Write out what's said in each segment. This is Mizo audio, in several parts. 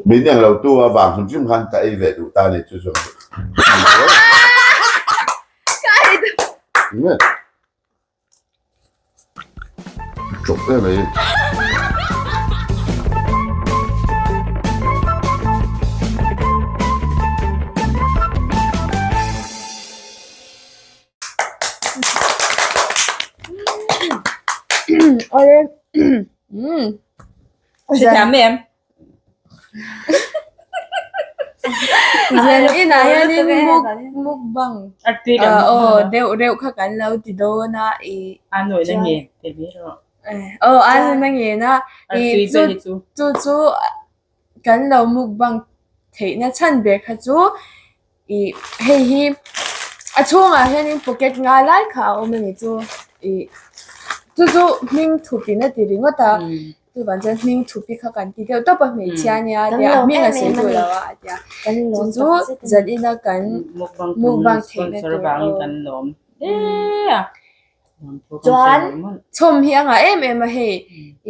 Min eng lo tu avang hrim hrim khan ka ei ve duh ta a ni chu chu. Chawp em mai. Awle. Umm. Hrethiam em? Zan inah hianin muk mukbang aw deuh reuh kha kan lo ti dawn a ih A nuih na nge ti ve rawh. Aw a nuih na nge na ih chu chu chu kan lo mukbang theihna chhan ber kha chu Ih hei hi a chhungah hianin pocket nga lai kha a awm a ni chu ih chu chu hming thup in a ti ringawt a chuvang chuan hming thup hi kha kan ti deuh tawp a hmeichhia ania a tia a hming a sawi duh lo a a tia chu chu zan ina kan mukbang theihna tur aw Chuan chhawm hi a ngah em em a hei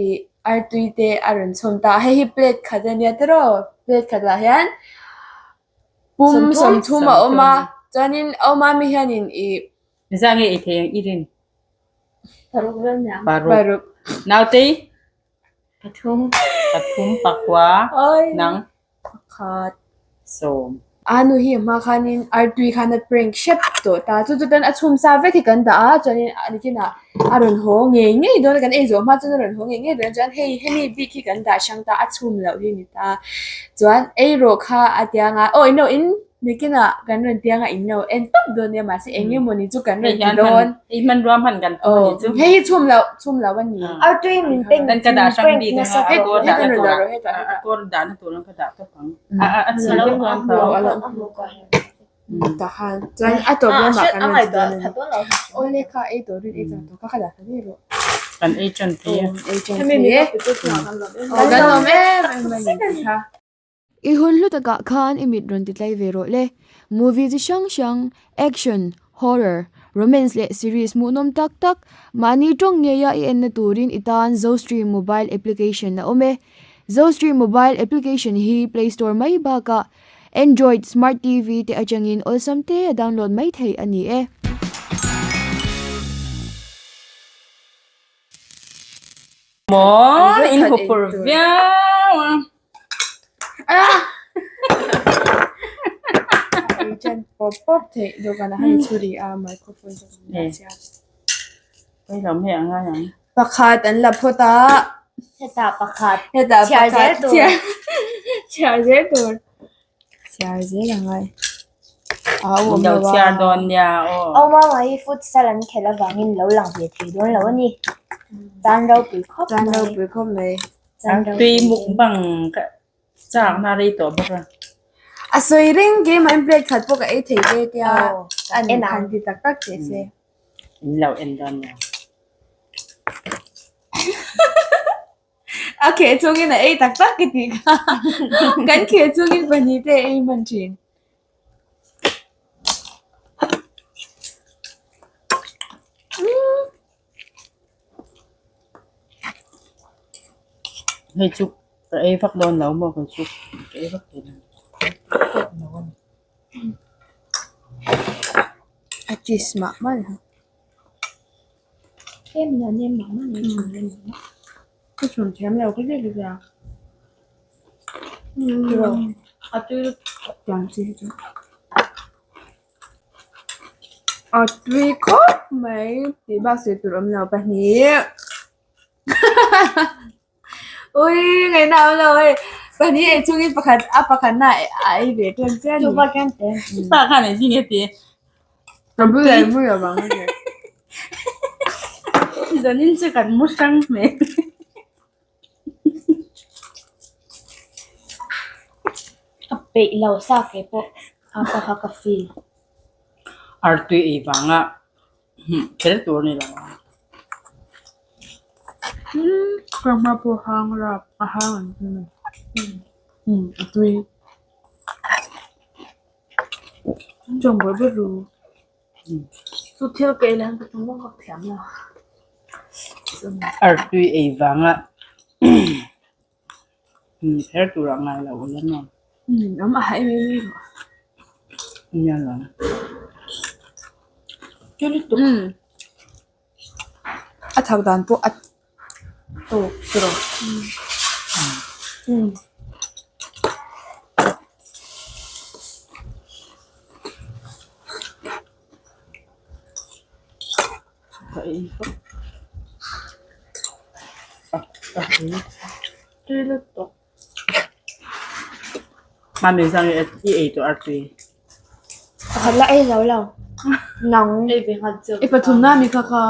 ih artui te a rawn chhawm ta a hei hi plate khat ania tiraw plate khatah hian. Pum 30 a awm a, chuanin Aumami hianin ih. Engzah nge ei thei ang i rin? Paruk vel niang. Paruk. Nautei? Pathum. Pathum, pakua, nang? Pakhat. 10. Anu hi a hma khanin artui khan a prank hrep tawh ta. Chu chu chuan a chhum sa vek hi kan dah a, chuanin nikinah a rawn haw ngei ngei dawn a, kan ei zawh hma chuan a rawn haw ngei ngei dawn a, chuan hei hemi bik hi kan dah hrang ta, a chhum loh hi ni ta. Chuan ei rawh kha a ti anga aw in lo in nikinah kan rawn ti anga in lo en tawp dawn nia mahse eng emaw ni chu kan rawn ti dawn. Hei hmanrua hman kan tum a ni chu. Hei hi chhum loh chhum loh a ni. Artui min peng Kan ka dah hrang prank bik nasa anga a tawh. kawr dahna turah a kawr dahna turah ka dah tawp ang. A a chhi vek dawn tawh. Tah khan chuan a tawp lamah kan rawn ti dawn a ni. Awle kha ei tawh rin ei chang tawh kha ka dah ta daih rawh. Kan ei tan thei a. Ei tan thei e. Aw kan lawm em em a ni tih kha. I hun hlu takah khan i mit rawn ti tlai ve rawh le. Movie chi hrang hrang, action, horror, romance leh series hmuhnawm tak tak mahni tawng ngeia i enna turin i tan Zostream mobile application a awm e. Zostream mobile application hi Play Store mai bakah Android Smart TV te atangin awlsam te a download mai theih a ni e. Maw in hupur viau a. Ei chan pawp pawp theih dawhkanah khan i chhu rih a microphone chu kan dah chiah. Hei lo hei a ngai ang. Pakhat an la phawt a. Hetah pakhat. Hetah Chhiar zel tur. Chhiar chhiar zel tur. Chhiar zel a ngai. A u awm Lo lo a. chhiar dawn nia aw. Aw mama hi futsal an khelh avangin lo lang ve thei dawn lo a ni. Tan ropui khawp Tan mai. ropui khawp mai. Tan ropui Tui mukbang ka Chak na rei tawh bawk a. A sawi reng keimah in plate khat pawh ka ei thei ve tia Aw, an han ti tak tak teh se. In lo en dawn nia. A kheh chungin a ei tak tak ka tih kha. Kan kheh chungin pahnih te a ei hman thin. Hei chu ka ei vak dawn lo maw kei chu ka ei vak thei lo A cheese mah mah a Em na nem mah mah ni chhun em na. Ka chhun thiam lo ka hriat a A tui tiang chi hi chu. A tui khawp mai tih bak sawi tur awm lo pahnih ui ngaihna awm lo hei pahnih ei chungin pakhat a pakhat na a ei ve ṭan chiah a ni. Pa khan engtin nge ti? Ka bul leh mu lo vang a ni. Zanin chu kan mu hrang hmel. Ka peih lo sa ke pawh a ka kha ka feel. Artui ei vanga kher tur a ni lo ang. Ka hma pawh hang rap a hang ang chu ni. A tui. Chawng bawrh bawrh ru. Chu thil ka ei lai hian ka tum vak vak thiam lo. Artui ei vanga. Kher turah ngai lo ula maw? Awm a haih mai mai rawh. Nia lo. A thak dan pawh a tawk tawh. Tui lutuk. Mami zang i i ei tawh artui. Pakhat la ei zo lo. Nang. Ei ve nghat zeuh. I pathum na mi kha kha.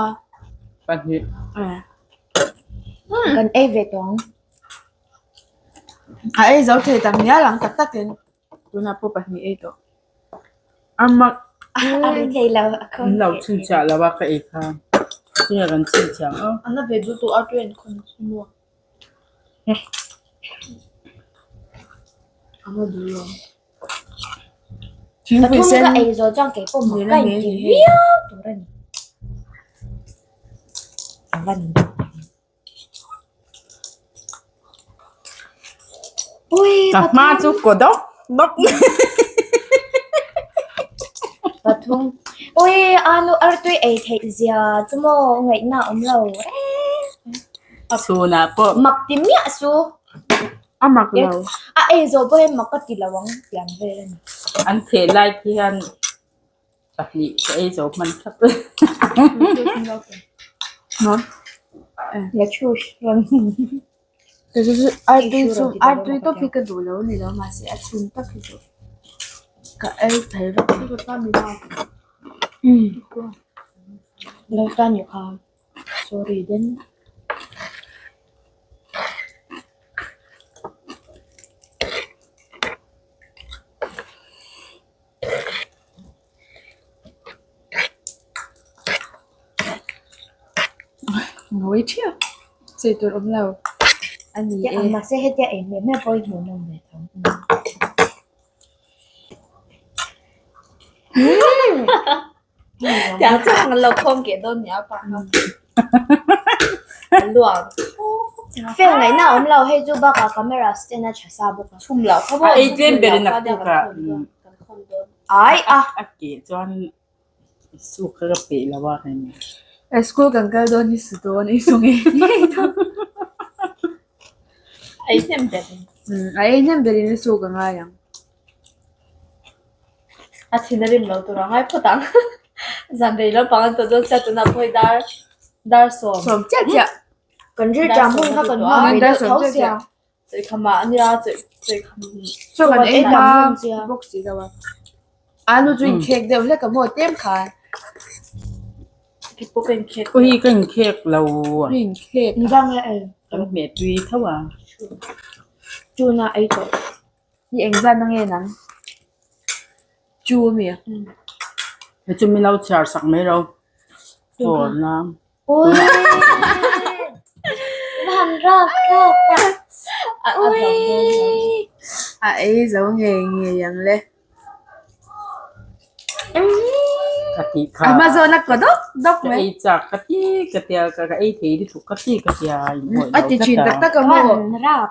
Pahnih. Kan ei ve tawh ang. A ei zo thei tak nia lang tak takin. Tunah pawh pahnih ei tawh. A mak. A ri thei lo. A khawn An lo chhinchhiah lo a ka ei kha. Tinge kan chhinchhiah ang aw. An la ve duh tawh a tui an khawn maw. A la duh lo. Thingpui Pathum sen ka ei zawh chuan kei pawh mak nena ka ngei inti ni hei. viau tur a ni. A va ni. Ka hma chu kaw dawk dawk. Pathum. Ui anu artui ei theih zia chu maw ngaihna a awm lo A chhunah pawh. Mak ti miah su. A mak lo. A ei zawh pawh hian mak ka ti lo ang tiang vel a ni. An theh lai khi hian Pahnih ka ei zo hman thlap e. La chhush rawn. Kei chu artui chu artui tawp hi ka duh lo a ni lo mahse a chhun tak hi chu ka ei thei vek. Lo tan ni kha sorry den. Ngawi ṭhiap sawi tur awm lo a ni e. Mahse hetia ei hmeh hmeh pawh hi hmuhnawm ve tho. Tiang chuan an lo khawm keh dawn nia pa kha. An luak. Fel ngaihna awm lo hei chu bakah camera stand a tha sa bawk a. Chhum loh kha maw? A ei tlem berin a kuk a. Ai a. A ke chuan suk kha ka peih lo a hei. School kan kal dawn hi su dawn i su ngei ngei tho. A ei hnem berin. A ei hnem berin i suk a ngai ang. A thin a rim lo tur a ngai phawt ang. Zan rei lampang an tawh dawn sia tunah pawh hi dar dar sawm. Sawm chiah chiah. Kan ri ṭam hun kha kan hma ve deuh tho sia. Chawi kham ah ania chawi chawi kham. Chaw kan ei tam hma hun sia. bawk si lo a. A nu chu inkhek deuh hlek a maw tlem khan. Ki pawh ka inkhek. Ui ka inkhek lo. Ka inkhek. Nidang e ei. Kan hmeh tui tho a. Tuna ei tawh. Hi engzat na nge nang? Chu ami? Hei chu min lo chhiar sak mai ro. Tawr na. Ui! Van rap rap a. Ui! A ei zo ngei ngei ang le. Ka tih kha. A hma zawn a kaw dawk dawk Ka mai. ei chak ka ti ka tia ka ka ei thei lutuk ka ti ka tia in A ti thin tak tak a maw? Van rap.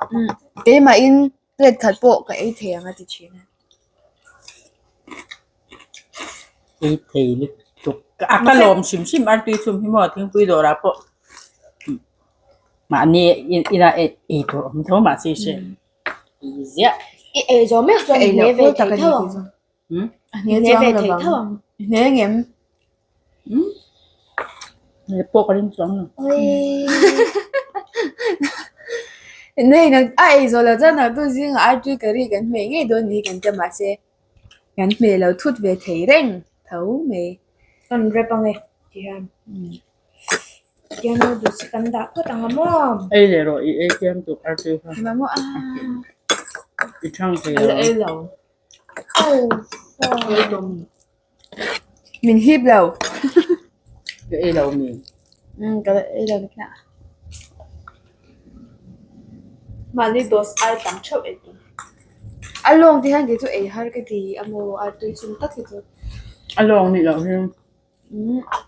Keimahin Plate khat pawh ka ei thei ang a ti thin a. Ei thei lutuk. A ka lawm hrim hrim artui chhum hi maw thingpui dawrah pawh mahni inah ei tur awm tho mahse i hre ei ziah. I ei zawh meuh chuan i hne ve thei tho ang. A hne I hne ve chuang thei lovang. tho ang. I hne ngem? Hne pawh ka ring chuang lo. Nei nang a ei zawh loh chuan naktuk zingah artui curry kan hmeh ngei dawn ni kan tia mahse kan hmeh lo thut ve thei reng tho mai. Kan rep ang e ti hian. Tiang noodles hi kan dah phawt ang a maw? Ei leh rawh i ei tlem tuk artui kha. Mamawh a. I thang thei A la lo. ei lo. Min hip lo. Ka ei lo mi. Ka la ei lo nikna. Mahni dos ai tam theuh ei tum. A lawng te hian kei chu ei har ka ti a maw a tui chhung tak hi chu. A lawng nih loh hi.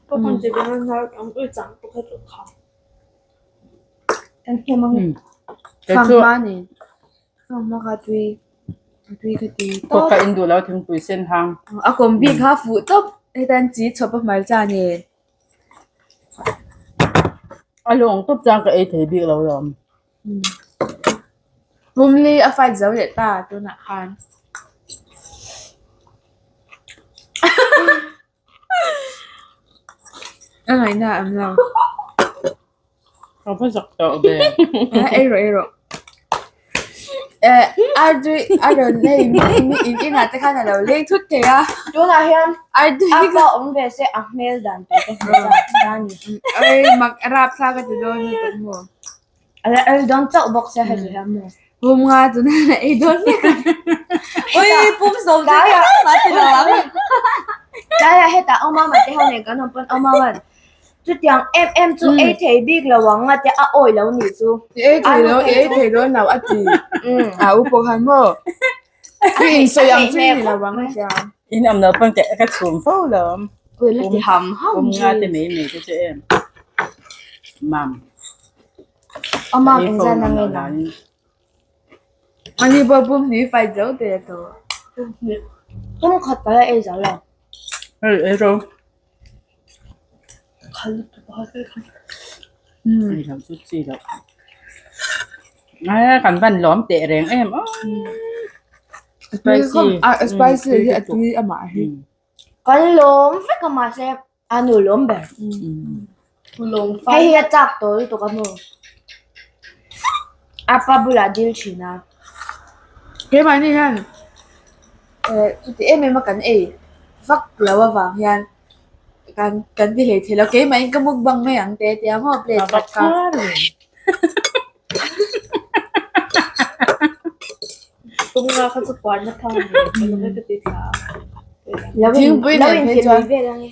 Pakhat ti ber a hnar ang ui chang pakhat rawh kha. Kan hnem ang e. Kei chu Fanghma nen. Fanghma kha tui a tui ka ti tawp. Kawt ka in duh lo thingpui sen hang. A kawm bik kha fuh tawp hetan chi chhawp a hmarcha nen. A lawng tawp chuan ka ei thei bik lo lawm. Pumli a fight zo leh ta tunah khan. A ngaihna a awm lo. Ka va zak tawh ve. Ei rawh ei rawh. Eh Ardui a rawn hei mi in inah te khan a lo leng thut thei a. Tunah hian Ardui a pa awm ve se a hmel dan tur ka hmu chak ta a ni. Oi mak rapthlak ka ti dawn lutuk maw. A la ei dawn chauh bawk sia heti hian maw. Pum nga tuna la ei dawn mek a. Ui pum sawm chu ka mah ti lo ang. Tlaiah hetah Awmama te ho nen kan awm pawn Awmaman chutiang em em chu ei thei bik lo ang a tia a awi lo nih chu. I ei thei lo, i ei thei dawn lo a ti. A u pawh khan maw. I insawi ang chu i ni lo ang a tia. In awm lo pawn ka chhum fo lo. Ui la ti ham ham Pum nga te mai mai te chu em. Mam. Awmam engzan a nge nang. Ani pawh pum hnih fight zo te a tawh. Pum khat ka la ei zo lo. Hei ei ro. Ei lo chu chi lo. Ai kan van lawm teh reng em aw. Spicy. Spicy hi a tui amah hi. Kan lawm vek a mahse A nu lawm ber. Hei hi a chak tawh lutuk a maw. A pa bulah dil thin a. Keimahni hian eh chuti em em a kan ei vak lo avang hian kan kan ti hlei thei lo. Keimahin ka mukbang mai ang te tia maw plate khat kha. Tunga kha chu puan na thang ni ka ti thla a. Thingpui Lo nen in phei ti chuan. lui vel ange.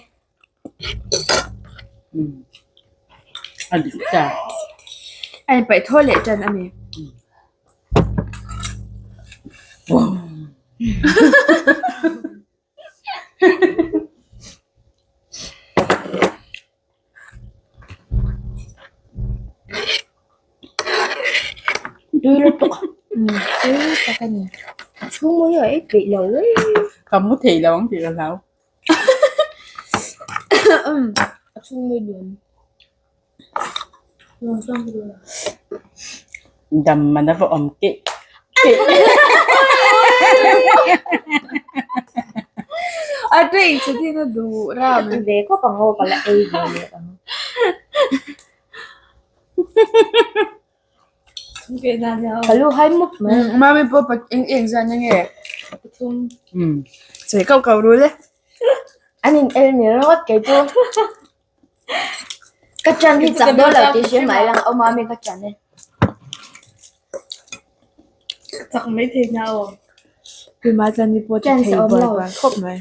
A dik ta. A inpaih thaw leh tan a ni. Tui lutuk Tui lutuk a ni. A chhung mawi a ei peih lo e. Ka mu thei lo ang tih ka hlau. A chhung mawi nuam. Dam man a va awm keh keh. A tui chhe thin a duh ram. Ve khawp ang aw ka la ei ve leh ang. Ka lu hai mup mai. Mami pawh pat eng eng zan ange. Sawi kauh kauh rul e. An in el ni ringawt kei chu. Ka chan hi chak dawn lo tih hria mai lang awm a mi ka chan e. Chak mai thei na aw. Tuma chuan ni pawh ti thei buai buai khawp mai.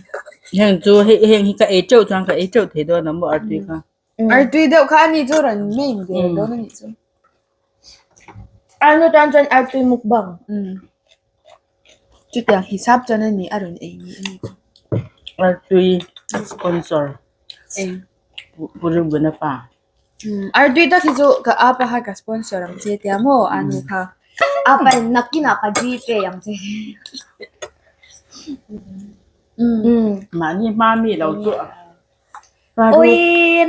Heng chu hei heng hi ka ei teuh chuan ka ei teuh thei dawn a maw artui kha. Artui deuh kha ani chu rawn main der dawn a nih chu. Arnu tan chuan artui mukbang. Chutiang hisap chuan a ni a rawn ei ni a ni chu. Artui sponsor Eng. Pu Rubena pa. Artui tak hi chu ka apa kha ka sponsor ang che tia maw a nu kha. Apa in nakinah ka Gpay ang che. Mahni hma mi lo chu a. Ui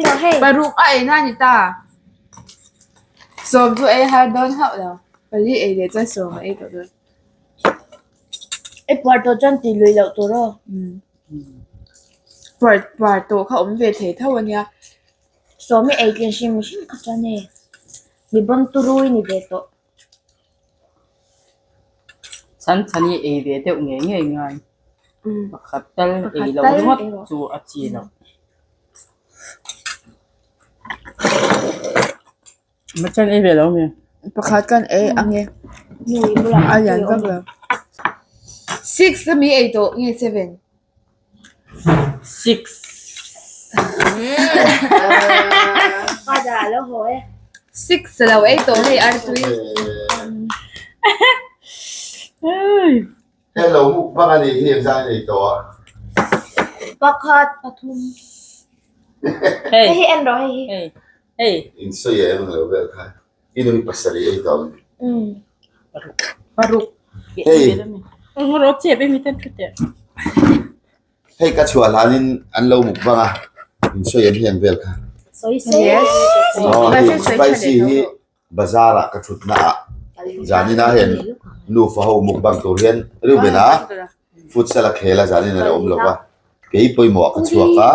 no hei. Paruk a ei na ni ta. Sawm chu ei har dawn hauh lo. Pali ei leh chuan sawm a ei tawh dawn. I puar tawh chuan tih lui loh tur aw. Puar puar tawh kha awm ve thei tho a nia. Sawm i ei tlin hrim hrim kha chuan hei mi bawn turui ni ve tawh. Chhan chhan i ei ve deuh ngei ngei ngai. Pakhat tal ei loh ringawt chu a chi loh. Machan ei ve lo mi? Pakhat kan ei ang e. A lian vak lo. Six a mi ei tawh nge seven? Six. Father a lo haw e. Six a lo ei tawh hei artui. Hello mukbang a nih hi engzah a nei tawh a. Pakhat pathum. Hei. Hei hi en rawh hei hi. Hei. Hei. In sawi em ang lo vel kha. I nui pasarih ei tawh ang. Umm. Paruk. Hei. Hei ka chhuah hlanin an lo mukbang a, in sawi em hian vel kha. Aw hei spicy hi bazar ah ka thutna ah zanin ah hian nufa ho mukbang tur hian Reuben a futsal a khel a zanin a la awm lo va, kei pawimawh ah ka chhuak a,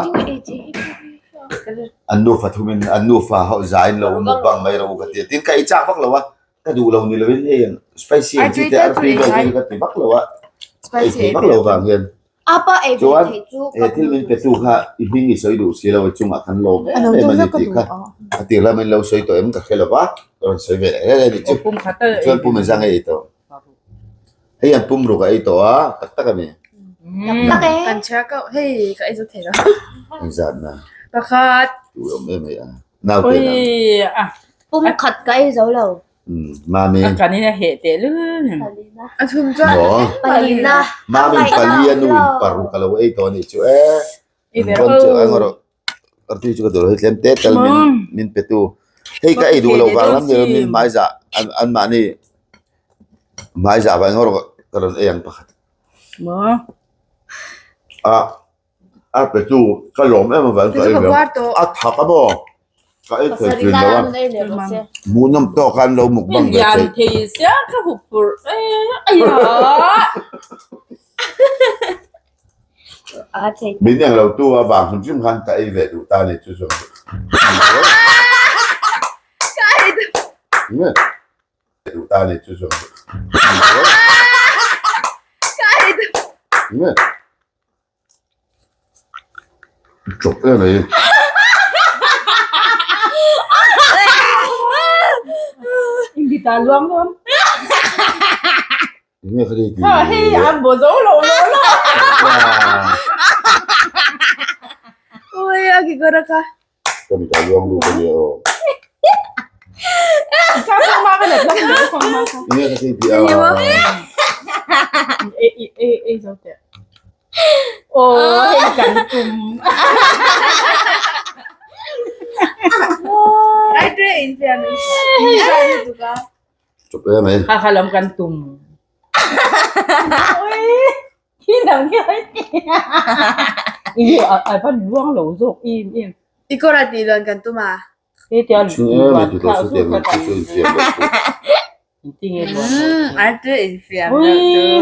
an nufa thumin an nufa ho zain lo mukbang mai rawh u ka ti a, tin ka ei chak vak lo a. Ka duh lo ni lovin hei ang spicy ang chi te artui vel te hi ka ti vak lo a, ei thei vak lo vang hian. Chuan he thil min pe tu kha i hming i sawi duh si lo i chungah khan lawm em em a ni tih kha a tir lam in lo sawi tawh em ka hre lo va, ka rawn sawi ve leh reng a nih chu. Chuan pum engzah nge ei tawh? Hei an pum ruk a ei tawh a, tak tak a ni. Kan chhiar keuh, hei ka ei zo thei lo. Engzat na? Pakhat. Duh awm em mai a. Naute dang. Pum khat ka ei zo lo. Mami. A kan in a heh teh lul nem. A thum chuan. Palina. Mami pali a nu in paruk a lo ei tawh a nih chu e. Bon chu a ngaw rawh. Artui chu ka duh lo hei tlem te tal min min pe tu. Hei ka ei duh lo vang lam ni lo min hmaizah an an mahni hmaizah vang ngaw rawh ka rawn ei ang pakhat. A a pe tu ka lawm em avang ka ei ve a thak a maw ka ei thei thin lo a hmuhnawm tawk a an lo mukbang ve Lian thei. thei sia ka hup purh e aiah. Min eng lo tu avang hrim hrim khan ka ei ve duh ta a ni chu chu. Nge duh ta a ni chu chu. Nge chawp em mai. Inbita luang luang. Enge kha ti Ha hei an bo zo lo lo lo. Ui a ki kawr a kha. Ka mit a luang lut a nia aw. Ka phong ma ka let lam ni phong ma kha. Enge kha ti ti a. Ei ei ei ei zo te. Aw hei kan tum. Ai tre in fiam in. Hei tu ka. Chawp em mai. Kha kha lam kan tum. Ui khi dang khi ai ti. I a a van luang lo zawk im im. I kawr a tih luan kan tum a. He tia Chhung em mai ti tawh su tiang chu chu infiam loh tur. Engtin nge luan lo tur. Ai te infiam loh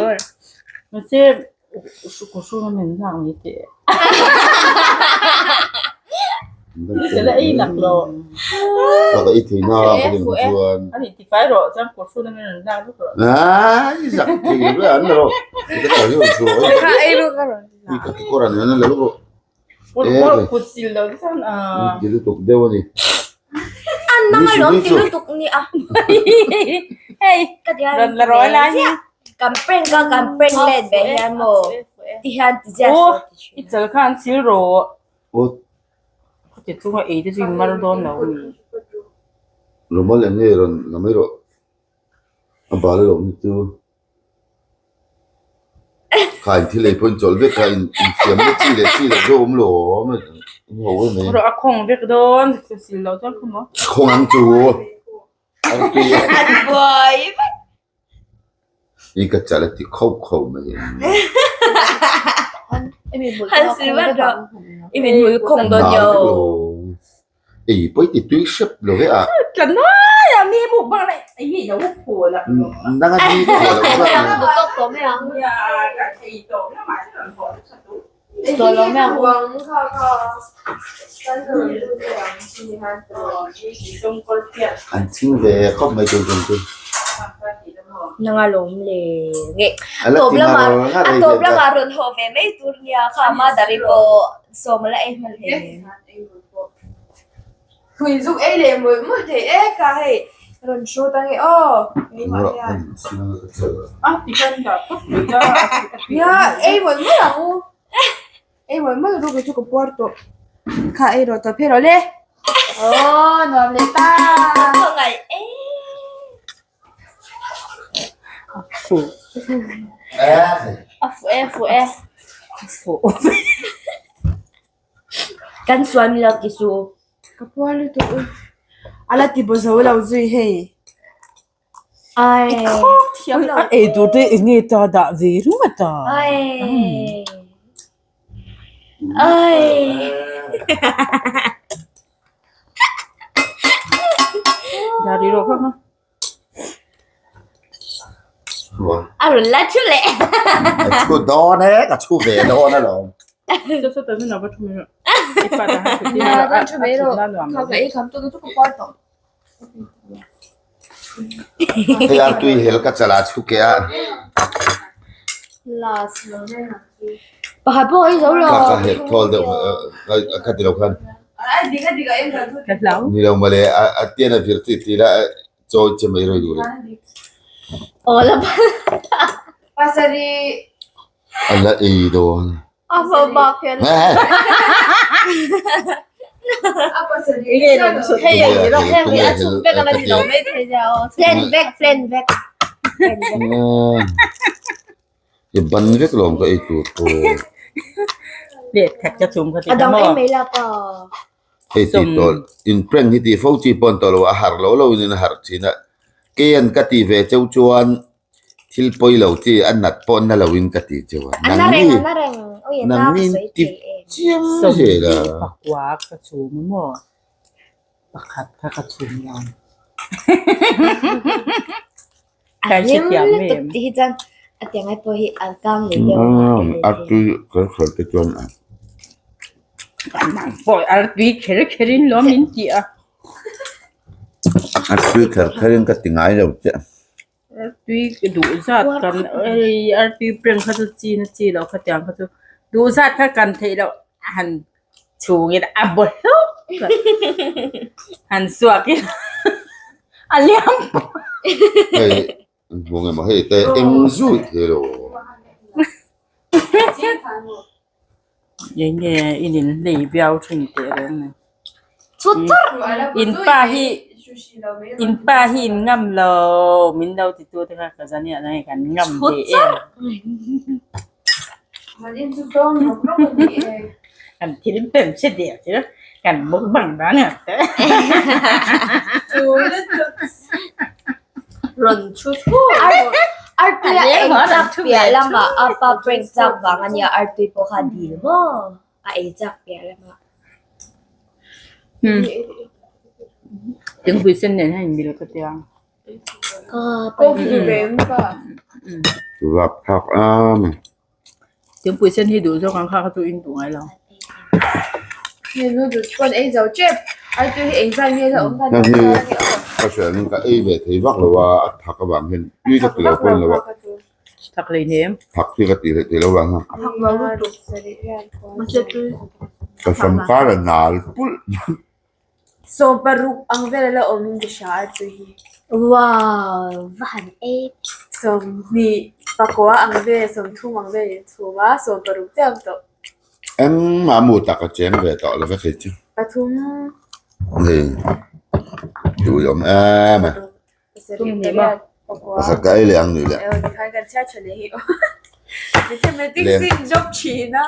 tur. Mahse ku hru min lak ni teh. Sela ei nak lo. Ka ka i thei na ka rin chuan. Ani ti fai ro chuan ku hru na min lak vek ro. Ai zak thei ve an ro. Ka ta hi chu. Kha ei ru ka ro. I ka ki koran an la ro. Kut sil lo chuan a. Ti lutuk deuh ani. An nang a lawm ti lutuk ni a. Hei. Ka ti Ron la rawi lai hi. Kan prank a kan prank let ve hian maw ti hian ti ziah sawi ti thin. I chal kha an sil rawh. Aw. Khuti chunga ei te chu in mar dawn lo mi. Rumal eng nge rawn la mai rawh. A bal a lo ni chu. Kha in thil ei pawh in chawlh vek kha in infiam na chi leh chi loh deuh awm lo awm a in ho em mai. Rawh a khawng vek dawn sil loh chuan khaw maw. Khawng ang chu. Artui. An buai vek. I ka chal a ti khauh khauh mai. Han sil vat rawh. I min hmul khawng dawn nio. Ei pawi ti tui hrep lo ve a. Tla nai a mi muk bang lai ei lo phu la. Nang a ni phu lo va. An ching ve khawp mai tur chung chu. Nang a lawm le nge. A la Tawp ti lamah ngar ngar a ei tawp ve ta. lamah rawn haw ve mai tur nia kha Madari pawh sawm la ei hman hle. Thui zuk ei leh mawlh mawlh thei e ka hei rawn hrawt ange aw keimah hian. Nia ei mawlh mawlh ang u ei mawlh mawlh ru kei chu ka puar tawh kha ei rawh tawh phei rawh le aw nuam leh ta. Khawngaih e. A fuh e fuh e. Kan sual mi lo ti su. Ka puar lutuk u. A la ti baw zo lo zui hei. Ai. I khawk thiam lo. A ei tur te enge ta dah ve ringawt a. Ai. Ai. Dah ri rawh kha kha. A rawn la thu leh. A thu dawn e, ka thu ve dawn alawm. Saw saw ta zun a va thu mai rawh. I pa ta han thu tir rawh. A thu mai rawh. Kha ka ei kham tawh chu ka par tawh. Hei ar tui hel ka chala chhu ke a. Last lo reng ang chu. Pakhat pawh ei zo lo. Ka ka hek thawl deuh ka ti lo khan. Ai dik a dik a em kan thu. Ka hlau. Ni lo mawle a tian a vir ti ti la chawi che mai rei duh le. Aw la Pasarih. A la ei dawn. A va bak hian. A pasarih. Hei ei rawh heng hi a chhung vek a la ni lo mai thei nia aw. Plan vek plan vek. I ban vek lawm ka ei tur pawh. Let khat ka chhum kha ti A ta dang maw. ei mai la pa. Hei ti tawh in prank hi tih fo chi pawh an tawh lo a, a harh lo lo in a harh thin a. Keian ka ti ve cheu chuan thil pawi lo chi a nat pawh na lo in ka ti cheu a. A na reng a na reng ui a na ka sawi thei em. Chiang zel a. Sawmhnih pakua ka chhum a maw. Pakhat kha ka chhum lo. A hlim lutuk tih hi chuan a tiang ai pawh hi an kang leh deuh a. Artui kher kher te chuan a. Nang pawh artui kher kher in lawm min tih a. Artui kher kher in ka ti ngai lo che. Artui ka duh zat kan ei artui prank kha chu chi na chi loh kha tiang kha chu duh zat kha kan theih loh a han chhungin a baw hlauh han suak ila a liam pawh. Hei hmu nge maw hei te eng zui thei lo. Eng nge i nin hlei viau thin teh reng ni. In pa hi in pa hi in ngam lo min lo ti tu te kha ka zan hian hei kan ngam ve em. Kan thil pem che der chu kan mukbang dan ang te. Rawn thu thu. Artui a ei chak piah lamah a pa prank chak vang a nia artui pawh kha a dil maw a ei chak piah lamah. Thingpui sen nen hian inmil ka tia. Rap thak am. Thingpui sen hi duh zawk ang kha kha chu in duh ngai lo. Hei hi ka hriat ka ei ve thei vak lo a, a thak avang hian tui ka ti lo pawn lo a. Thak lei hnem. Thak hi ka ti leh thei lo vang a. Ka sam kar a nal pulh. Sawm paruk ang vel a la awm in ka hria a chu hi. Wow! Va han ei. Sawmhnih pakua ang vel, sawmthum ang vel in chhum a, sawm paruk chiah awm tawh. Engmah mu tak a cheng ve tawh lo vek hei chu. Pathum. Hei tui awm em a. Pasarih pariat pakua. Pakhat ka ei leh ang nih leh. Aw tikhan kan chhiar tha leh hi aw. Mathematics in job thin a.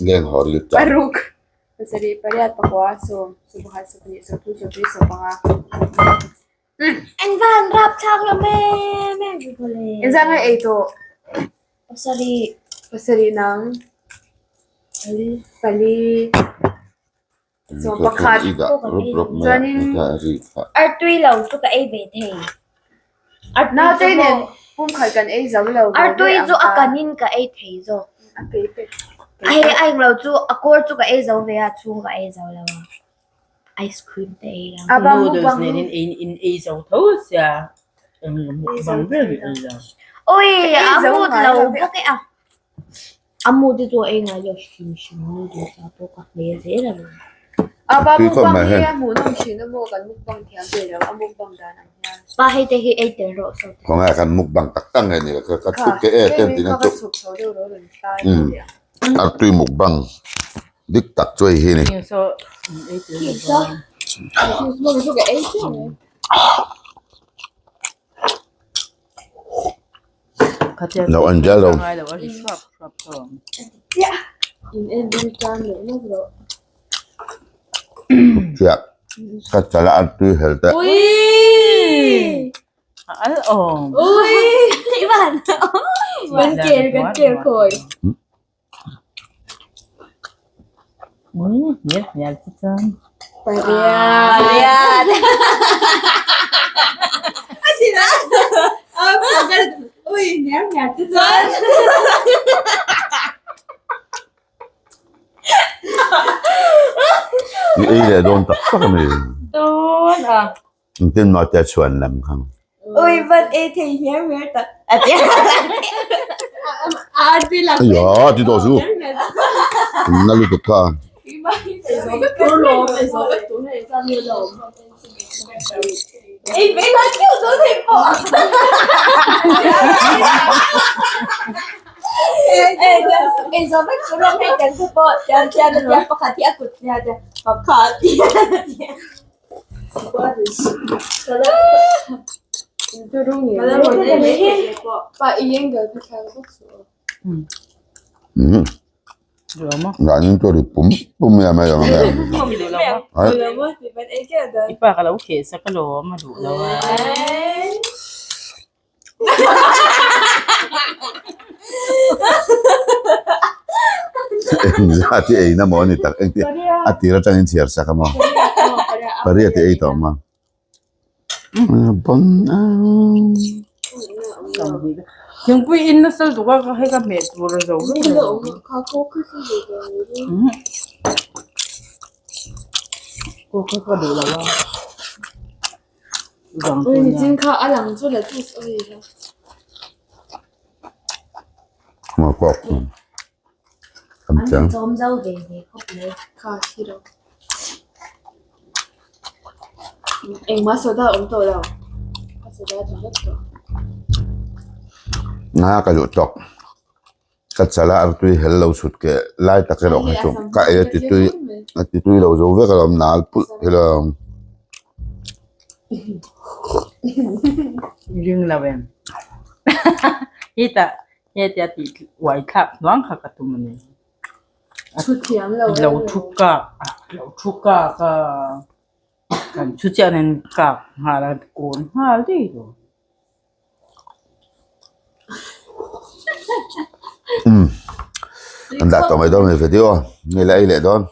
Leng haw ri tak. Paruk. Pasarih pariat pakua sawm sawmpakhat sawmpahnih sawmthum sawmpahnih sawmpanga. Engvang an rap thlak lo em em ve bawlh e. Engzah nge ei tawh? Pasarih. Pasarih nang. Pali. Pali. Sawmpakhat. Chuanin. Artui lo chu ka ei ve thei. Naute nen pumkhat kan ei zo lo. Artui chu a kanin ka ei thei zawk. A kei pek. Hei a englo chu a kawr chu ka ei zo ve a, chhung ka ei zo lo a. Ice cream te ei lo. A bang Noodles nen in ei in ei zo tho sia. Bang ber in ei lo. Oi a mut lo bawk e a. A mut hi chu a ei ngai lo hrim hrim noodles ah pawh ka hne zel a ni. A pa mukbang hi a hmuhnawm thin a maw kan mukbang thiam ve lo a mukbang dan ang hian. Pa hei te hi ei tel rawh saw te. Khawngaih kan mukbang tak tak nge ni ka ka chhuk ke e ten tin a chuk. Chhuk chho deuh rawh rawn tlai Um artui mukbang dik tak chu hei hi ni. Lo an zel lo. Chiah ka chala artui hel te. A al awm. Ui! Kan kel kan kel khawi. Ui, hnial hnial chu chuan. Pariat. Ui, hnial hnial chu chuan. I ei leh dawn tak tak a ni. Dawn a. Engtin maw tia chhuan lam kha. Ui van ei thei hniar hniar tak a ti. Aiya ti tawh chu. Na lutuk kha. Ei ve la keuh dawn hei pawh. Ei zo vek tur rawng hei kan te pawh tiang tiang a tia pakhat hi a kut nia tia pakhat tia. Nganin chu ri pum pum mai a mai ang a. I pa ka lo kheh sak alawm a duh lo a. Engzat i eina maw ni tak engti a tir atangin chhiar sak a maw pariat i ei tawh maw Thingpui in nasa lutuk a hei ka hmeh tur a zo vek lo. Kawk ka duh lo a. Nichin kha a lang chu lettuce a ni kha. Maw kawk kan chiang. An chawm zo ve ve khawp mai. Kha thi lo. Engmah soda a awm tawh lo. A soda tha vek tawh. Nga ka duh tawk. Ka chala artui hel lo chhut keh lai tak erawh kha chu ka ei a ti tui a ti tui lo zo vek alawm nal pulh ila Ring lo em hetah hetia tih uai thlak hnuang kha ka tum a ni Thu thiam lo lo thu kak a lo thu kak a kan thu chiah nen kak nghal a kawn nghal daih lo. Umm an dah tawh mai dawn mai video nge la ei leh dawn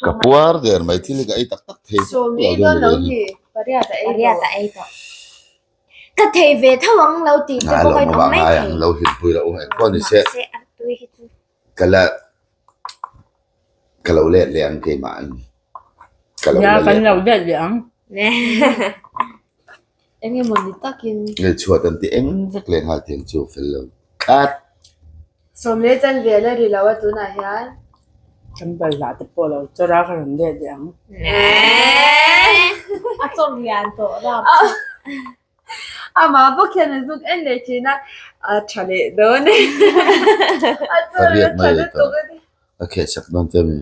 ka puar der mai thil hi ka ei tak tak thei Sawm ei dawn lo ni pariat a ei Pariat a ei tawh. Ka thei ve tho ang lo tih te pawh ka in awm mai thei. Lo hlimpui loh engpawh ni se. Mahse a tui hi chu. Ka la ka lo let leh ang keimah in ka lo Nia la kan let lo let leh ang. Eng emaw ni takin. Nge chhuat an ti eng vek leh nghal tiang chu fel lo tlat. Sawm leh chan ve la ri lo a tunah hian. Kan bal lah te pawh lo chawr a ka rawn let leh ang. A chawm lian tawh rap. Amah bawk hian a zuk en leh thin a, a tha leh dawn e. A Ka riat mai leh tawh. Ka kheh sak dawn che mi.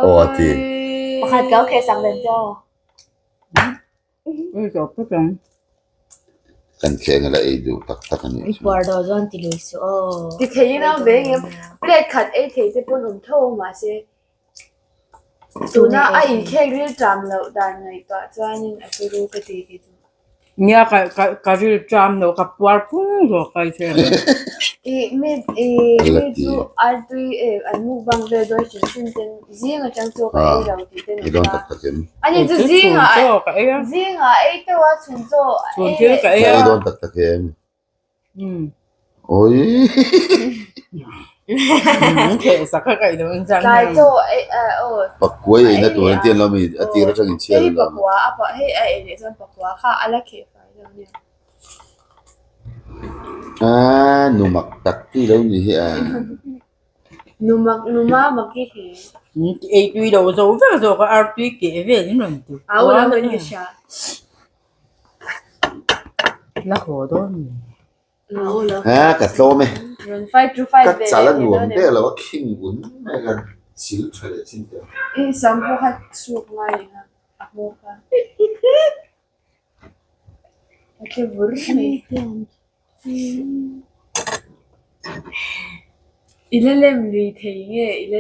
Aw a ti. Pakhat ka lo kheh sak ve chaw. Ui tawp vek ang. Kan kheng a la ei duh tak tak a nih I chu. puar dawh chuan ti lui suh aw. Ti theiin a awm ve ngem. Plate khat ei thei te pawn awm tho mahse Tuna a inkhek ril ṭam loh dan ngaihtuah chuanin a turu ka ti kei chu. Nia ka ka ka ril ṭam lo ka puar phung zawk a i hre mai. I mi i mi chu artui e an mukbang vel dawn hrim hrim ten zing atang chaw ka ei lo tih te I dawn tak tak em? Ani chu zingah zingah ei teuh a chhun chaw Chhun thil ka ei a. Ka ei dawn tak tak em? Oi. Tlai chaw ei aw. Pakuai ei na tur an ti an lo mi a tir atang in chhiar Hei an lo. pakua a pa hei a ei leh chuan pakua kha a la kheh fai lo nia. Ah nu mak tak ti lo ni hi a. Nu mak nu ma mak i he. Ei tui lo zo vek zawk a artui keh vel in rawn ti. Au lo in ka hria. La haw dawn mi. Ha ka tlawm e. Ka chal a nuam ber lo a khing un mai ka chil tha leh chin teh. I sam pawh kha chhuk ngai eng a a hmawr kha. A tle vur mai. I la lem lui thei nge i la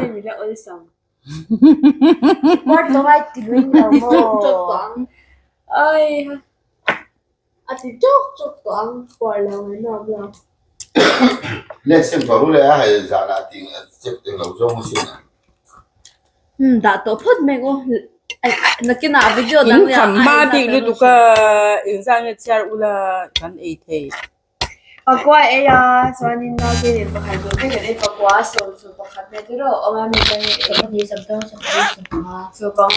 lem i la awlsam. Puar tawh ai ti lui lo maw? Ai ha. A ti chawk chawk tawh ang puar lo mai nuam lo. Le sem tawh ru le a hei zanah ti chep eng lo zawng asin a. Um dah tawh phawt mai ang aw nakinah video dang In kham hma bik lutuk a inzah nge chhiar ula kan ei thei. Pakua ei a chuanin naute nen pakhat zawh te kan ei pakua sawm sawm pakhat vel te rawh awm a mi kan ei sawm panga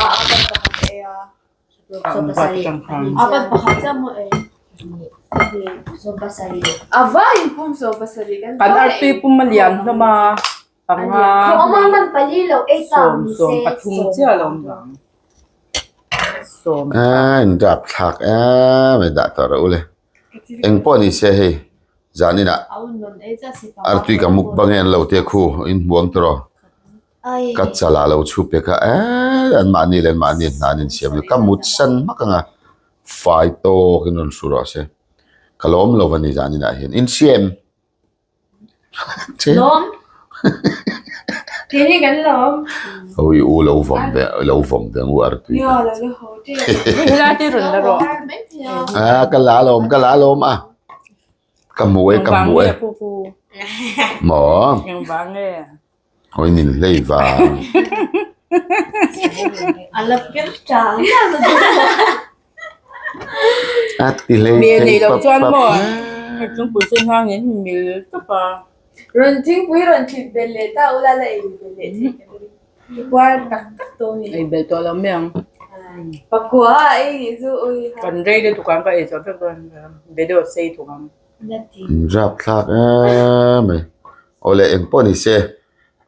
a kan pakhat ei a. A pan pakhat chiah maw ei? A vai in pum 70 kan Kan artui pum a lian hlawm a, panga sawm sawm pathum chiah a lo awm vang. Sawm. A in rap thlak em ai dah tawh rawh u le. Eng pawh ni se hei zaninah artui ka mukbang e an lo tia khu in hmuang tawh rawh. Ka chal ah lo chhu pek a eee an mahni leh an mahni hna an insiam a ka mut san hmak ang a fai tawk in rawn hru rawh se ka lawm lo a ni zan inah hian insiam lawm keini kan lawm awi u lo vawm ve lo vawm ve ngu artui yo lo la ho te helai te rawn la rawh a ka la lawm ka la lawm a ka hmu e ka hmu e maw engvang nge Awi nin hlei vang. A ti hlei Mil thei nei lo pap chuan pap maw hle. Chungpui chu hang in mil tawp a. Rawn thingpui rawn thlit belh leh ta ula la ei belh leh thei ka ring. Puar tak tak tawh ni. Ei belh tawh lo mai ang. Pakua ei nih chu ui ha. Kan rei lutuk ang ka ei zawh vek dawn video sei thuk ang. In rap thlak em mai. Awle eng pawh ni se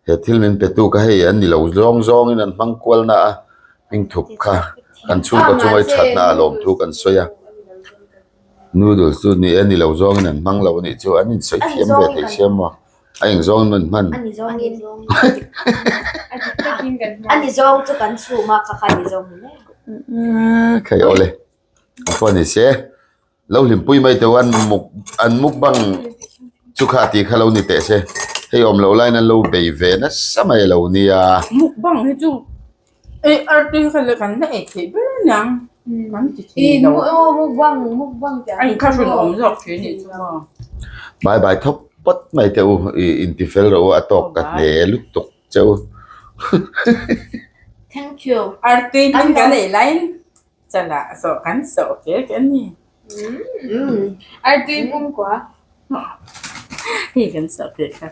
he thil min pe tu kha hei an ni lo zawng zawng in an hmang kual na a hming thup kha kan chhungkaw chunga i that na a lawm thu kan sawi a noodles chu ni e ni lo zawng in an hmang lo a nih chu an insawi thiam ve thei sia maw a eng zawng in an hman khai awle a pawh ni se. Lo hlimpui mai teuh an muk an mukbang chu kha tih kha lo ni teh se hei awm loh laiin an lo bei ve nasa mai a lo nia. Mukbang hi chu ei artui kha le kan la ei theih ber aniang kan ti thei lo. Mukbang mukbang tih a inkha hran awm zawk thin nih chu maw. Bye bye thawk pawt mai teh u i inti fel rawh u a tawk ka hne lutuk che u. Thank you. Artui hming kan ei laiin Chalah sawh kan sawh kek a ni. Artui pumkua. Hei kan sawh kek a.